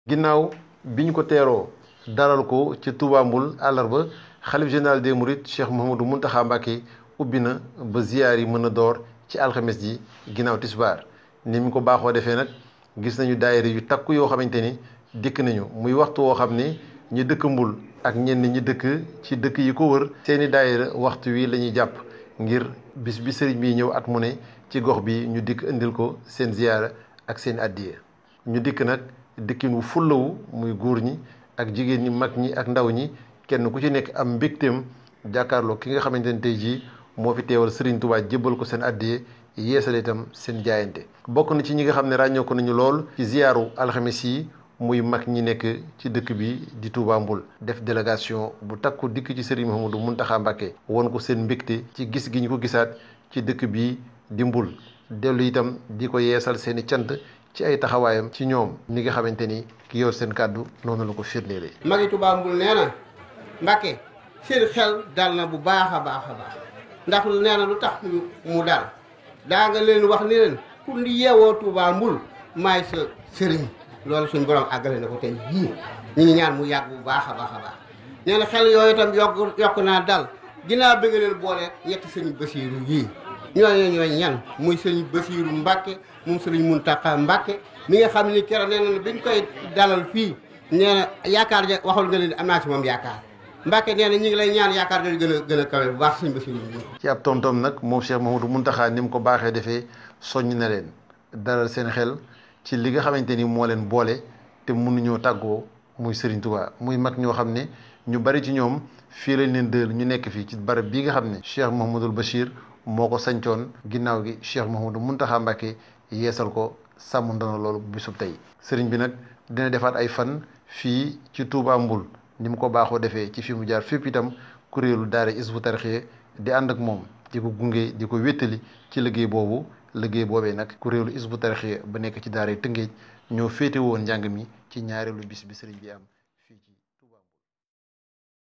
ginnaaw bi ñu ko teeroo dalal ko ci Touba Mboul àllarba xalif général des Mourides Cheikh Mouhamadou Mountakha Mbacké ubbi na ba ziyaar yi mën a door ci alxames ji ginnaaw tisbaar ni mu ko baaxoo defee nag gis nañu daayira yu takku yoo xamante ni dikk nañu muy waxtu woo xam ni ñi dëkk Mboul ak ñenn ñi dëkk ci dëkk yi ko wër seeni daayira waxtu wi la ñuy jàpp ngir bis bi sëriñ bi ñëw at mu ne ci gox bi ñu dikk indil ko seen ziyaara ak seen addiya ñu dikk nag dikkin wu fullawu muy góor ñi ak jigéen ñi mag ñi ak ndaw ñi kenn ku ci nekk am mbégteem jàkkaarloo ki nga xamante ne tey jii moo fi teewal Serigne Touba jébbal ko seen addiya yeesal itam seen jaayante bokk na ci ñi nga xam ne ràññoo ko nañu lool ci ziyaaru alxames yi muy mag ñi nekk ci dëkk bi di Touba Mboul def délégation bu takku dikk ci Serigne Mouhamadou Mountakha Mbacké won ko seen mbégte ci gis gi ñu ko gisaat ci dëkk bi di Mboul dellu itam di ko yeesal seeni cant ci ay taxawaayam ci ñoom ni nga xamante ni ki yor seen kàddu noonu la ko firndeele. magi Touba Mboul nee na Mbacké seen xel dal na bu baax a baax a baax ndax nee na lu tax mu dal daa nga leen wax ni leen ku ndi yeewoo Touba Mboul maay sa sëriñ loolu suñu borom àggale na ko tey jii ñu ngi ñaan mu yàgg bu baax a baax a baax nee na xel yooyu itam yokk naa dal ginnaaw bi nga leen boole ñetti sëriñ Basiiru yii ñooy ñan muy sëriñ Basiiru Mbacké moom sëriñ Mountakha Mbacké mi nga xam ni keroog nee na biñ koy dalal fii nee na yaakaar ja waxul nga leen am naa ci moom yaakaar Mbacké nee na ñu ngi lay ñaan yaakaar dañu gën a kawe bu baax sëriñ Basiiru yi ci ab tontom nag moom Cheikh Mouhamadou Mountakha ni mu ko baaxee defee soññ na leen dalal seen xel ci li nga xamante ni moo leen boole te mënuñoo tàggoo muy Serigne Touba muy mag ñoo xam ne ñu bari ci ñoom fii lañ leen dël ñu nekk fii ci barab bi nga xam ne Cheikh Mouhamadoul Bachir moo ko sancoon ginnaaw gi Cheikh Mouhamadou Mountakha Mbacké yeesal ko sàmm ndono loolu bisub tey Serigne bi nag dina defaat ay fan fii ci Touba Mboul ni mu ko baaxoo defee ci fi mu jaar fépp itam kuréelu daara Hizbut Tarqiyyah di ànd ak moom di ko gunge di ko wéttali ci liggéey boobee nag kuréelu Hizbut Tarqiyyah ba nekk ci daara Tëngéej ñoo féete woon njàng mi ci ñaareelu bis bi sëriñ bi am